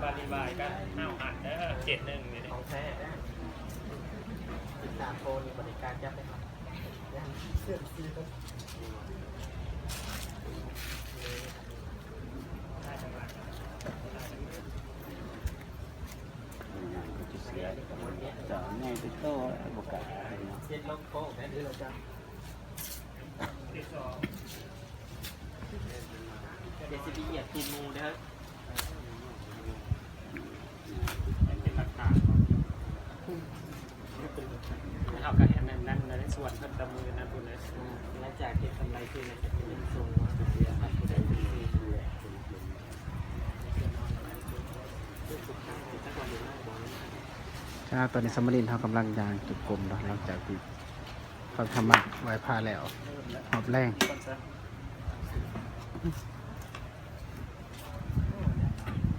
ບາລີວາຍກັບຫ້າວຫັນເດີ ເຈັດໜຶ່ງນີ້ເດ້ ຂອງແທ້ເດ້. ສິບສາມໂປນີ້ບໍລິການຈັບໄດ້ເນາະ ເຊື່ອມຊີເບິດ. ເຈົ້າໃຫຍ່ໄປໂຕບໍ່ກ້າເນາະ ເຮັດລົງໂປ້ແມ່ນເດີລະຈ້ະ. ດຽວຊິໄປຢຽບຕີນໝູເດີ ເປັນຫຼັກຖານ. ເຮົາກໍເຮັດອັນນັ້ນໃນສວນເພິ່ນຕະມືນັ້ນພຸ້ນນະ ຫຼັງຈາກເກັບກຳໄລຄືນນະ ຈະເປັນສົ່ງມາໃຫ້ຜູ້ໃດເປັນ ຈ້າ ຕອນນີ້ສາມະເນນເຮົາກຳລັງຍ່າງຈົງກົມເນາະ ຫຼັງຈາກທີ່ຟັງທຳມະໄຫວ້ພະແລ້ວຮອບແລງ.